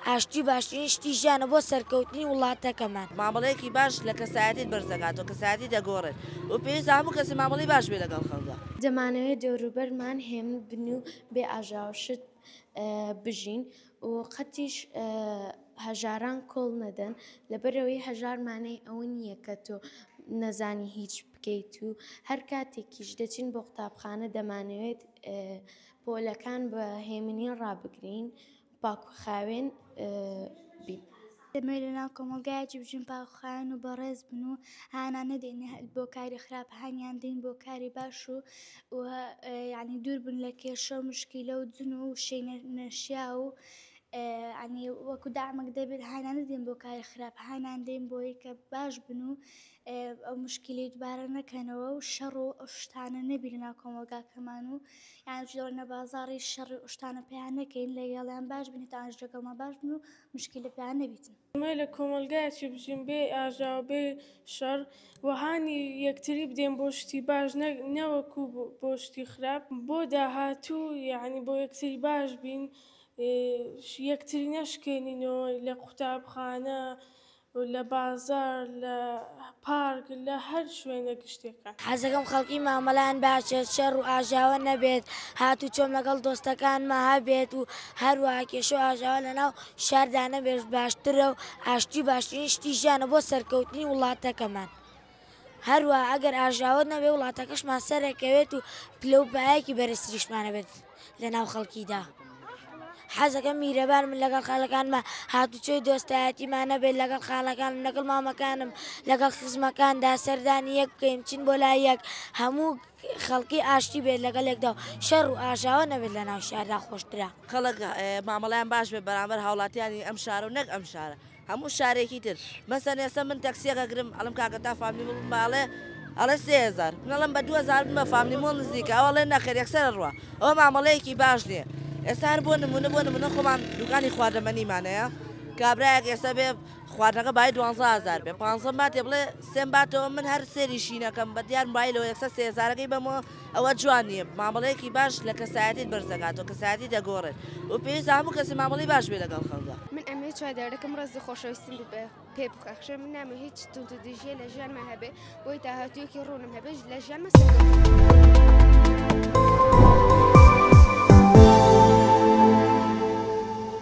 ئاشتی باشترین شتی ژیانە بۆ سەرکەوتنی وڵاتەکەمان. مامەڵەیەکی باش لە کەسایەتیت بەرز دەکاتەوە، کەسایەتی دەگۆڕێت و پێویستە هەموو کەسێ مامەڵەی باش بێ لەگەڵ خەڵکدا. دەمانەوێت دەوروبەرمان هێمن بن و بێ ئاژاوە شت بژین و قەتیش هەژاران کۆڵ نەدەن، لەبەرئەوەی هەژار مانای ئەوە نییە کە تۆ نەزانی هیچ بکەیت و هەر کاتێکیش دەچین بۆ قوتابخانە دەمانەوێت پۆلەکان بە هێمنی ڕابگرین پاک و خاوێن بین. دەمەوێت لەناو کۆمەڵگایەکی بژین پاک و خاوێن و بەڕێز بن و هانا نەدەین بۆ کاری خراپ هانیان دەین بۆ کاری باش و یعنی دوور بن لە کێشە و مشکیلە و جن و وشەی نەشیاو و یعنی وەکو دامەک دەبێت هانا نەدەین بۆ کاری خراپ هانان دەین بۆی کە باش بن و ئەو مشکیلەی دوبارە نەکەنەوە و شەڕ و ئەو شتانە نەبی لەناو کۆمەڵگاکەمان و یان لە بازاڕی شەڕ و شتانە پێیان نەکەین لەگەڵیان باش بین هەتا ئەوانیش لەگەڵمان باش بن و مشکیلە پێیان نەبیتن. ئێمە لە کۆمەڵگایەکی بژین بێ ئاژاوە بێ شەڕ و هانی یەکتری بدەین بۆ شتی باش نەوەکو بۆ شتی خراپ بۆ داهاتوو یعنی بۆ یەکتری باش بین یەکتری نەشکێنینەوە لە قوتابخانە لە بازاڕ، لە پارک، لە هەر شوێنە گشتیەکان. حەزەکەم خەڵکی مامەڵەیان باش بێت، شەڕ و ئاژاوە نەبێت، هاتوچۆم لەگەڵ دۆستەکانما هەبێت و هەروەها کێشە و ئاژاوە لەناو شاردا نەبێت باشترە و ئاشتی باشترین شتی ژیانە بۆ سەرکەوتنی وڵاتەکەمان. هەروەها ئەگەر ئاژاوەت نەبێت وڵاتەکەشمان سەرەکەوێت و پلە و پایەکی بەرزتریشمان هەبێت لەناو خەڵکیدا. حەزەکەم میرەبان من لەگەڵ خاڵەکانما هاتوچۆی دۆستایەتیمان هەبێت لەگەڵ خاڵەکانم لەگەڵ مامەکانم لەگەڵ خزمەکاندا سەردانی یەک بکەین بچین بۆ لای یەک هەموو خەڵکی ئاشتی بێت لەگەڵ یەکدا و شەڕ و ئاژاوە نەبێت لەناو شاردا خۆشترە. خەڵک مامەڵەیان باش بێت بەرامبەر هاوڵاتیانی ئەم شارە و نەک ئەم شارە هەموو شارێکی تر مەسەن ئێستا من تەکسیەک ئەگرم ئەڵێم کاکە تا فاملی مۆڵ بمبە ئەڵێ ئەڵێ 3000 من ئەڵێم بە 2000 بمە فاملی مۆڵ نزیکە ئەو ئەڵێ نەخێر یەکسەر ئەڕوا ئەوە مامەڵەیەکی باش نییە ئێستا هەر بۆ نمونە بۆ نمونە خۆمان دوکانی خواردەمەنیمان هەیە کابرایەک ئێستا بێ خواردنەکە بای 12000 بێ 15 باتێ بڵێ سێم باتەوە من هەر سێریشی نەکەم بە دیار موبایلەوە یەکسەر 3000ەکەی بەمەوە ئەوە جوان نییە مامەڵەیەکی باش لە کەسایەتیت بەرز دەکاتەوە کەسایەتی دەگۆڕێت و پێویستە هەموو کەسێ مامەڵەی باش بێ لەگەڵ خەڵکدا. من ئەمەوێ چواردەورەکەم ڕێز و خۆشەویستیم ببێ پێ بخەخشێ من نامەوێ هیچ توندوتیژیە لە ژیانما هەبێ بۆی داهاتوویەکی ڕوونم هەبێ لە ژیانما سەرکەوتوو بم.